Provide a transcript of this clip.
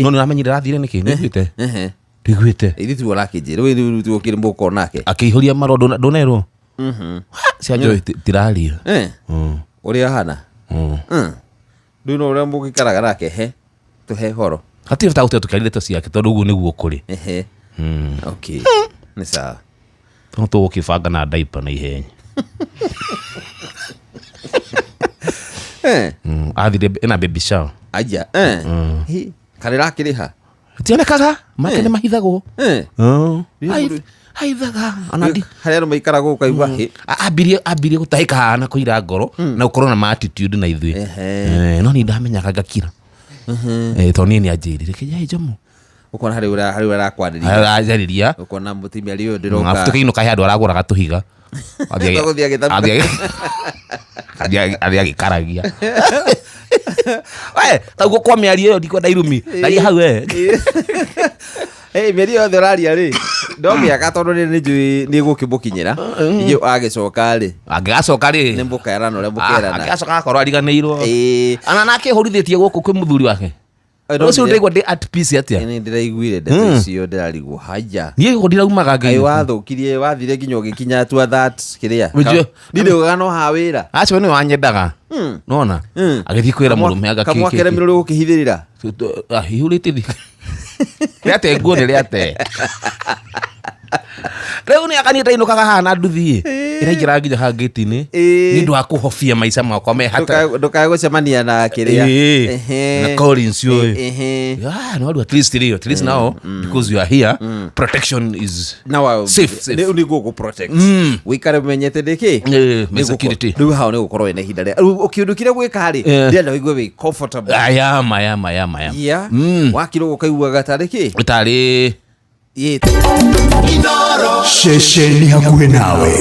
No nĩ ũramenyire arathire nĩkĩ? Nĩiguĩte? Ehe. Ndiguĩte. Ithuĩ tuo ũrakĩnjĩra rĩu rĩu tuo kĩrĩ mũko nake. Akĩihũria marũa ndũnerwo? Cia njohi tiraria. Eh. Ũrĩa ahana. Rĩu no ũrĩa mũgĩikaraga nake he tũhe horo. Hatirĩ bata gũtiga tũkĩaria ndeto ciake tondũ ũguo nĩguo kũrĩ. Ehe. Okay. Nĩ sawa. No tũgũkĩbanga na ndaipa na ihenya. Eh. Athire ena baby shower. Aja. Eh. Hi. Kana ĩrakĩrĩha? Tionekaga make nĩ mahithagwo. Eh. Haithaga ona ndi Harĩa andũ maikaraga ũkaigua hĩ. Ambirie gũtahĩka haha na kũira ngoro na gũkorwo na ma attitude na ithuĩ. Ehe. Eh, no niĩ ndamenyaga ngakira. Eh, tondũ niĩ nĩ anjĩrire kĩnyai njomo. Ũkona harĩ ũrĩa harĩ ũrĩa arakwarĩria. Aranjarĩria. Ũkona mũtumia ũyũ ndĩroka. Abu tũkĩinũka he handũ aragũraga tũhiga. Gũthiĩ agĩthambaga. Athiĩ agĩkaragia. We, taguo kwa mĩario ĩyo ndikwenda irumi. Ndaria hau we. Hey, mĩario yothe ũraria rĩ no mĩaka tondũ nĩ njũĩ nĩ gũkĩmũkinyĩra inyuĩ agĩcoka rĩ Angĩgacoka rĩ. nĩ mũkerana ũrĩa mũkerana. Angĩgacoka akorwo ariganĩirwo. Ĩĩ. Ana nake hũrithĩtie gũkũ kwĩ mũthuri wake. No Ũcio ndĩraigua ndĩ at peace atĩa. Nĩ ndĩraiguire ndeto icio ndĩrarigwo haya. Niĩ gũkũ ndiraumaga Kaĩ ngai. wathũkirie wathire nginya ũgĩkinya tua that kĩrĩa. Ũnjue- Ndirĩ no ha wĩra. Acio nĩ wanyendaga. Nona? Agĩthiĩ kwĩra mũrũme anga Kamwa keremirwo rĩ gũkĩhithĩrĩra. Hihũrĩte thi. Rĩate nguo nĩ rĩate. Rĩu nĩ akanie ndainũkaga haha na nduthi ĩraingĩra nginya haha ngĩti-inĩ Ĩĩ. nĩ ũndũ wa kũhobia maica makwa me hata Ndũkae gũcemania na kĩrĩa. Ĩĩ. Ehe. Na Collins ũyũ. Ehe. Ah, no, at least rĩ, at least now because you are here protection is Now, Safe, safe. Rĩu nĩ gũkũ protect. Wĩikare ũmenyete nĩkĩ? Eh, my Nĩ gũkũ- security. Rĩu hau nĩ gũkorwo wĩna ihinda rĩa. Rĩu kĩũndũ kĩrĩa gwĩka rĩ, Eh. ndĩrenda wĩigue wĩ comfortable. I am, I am, I am, I am. Yeah. Wakirwo ũkaiguaga tarĩ kĩ? Tarĩ Ĩ. Ceceni hakuhĩ nawe.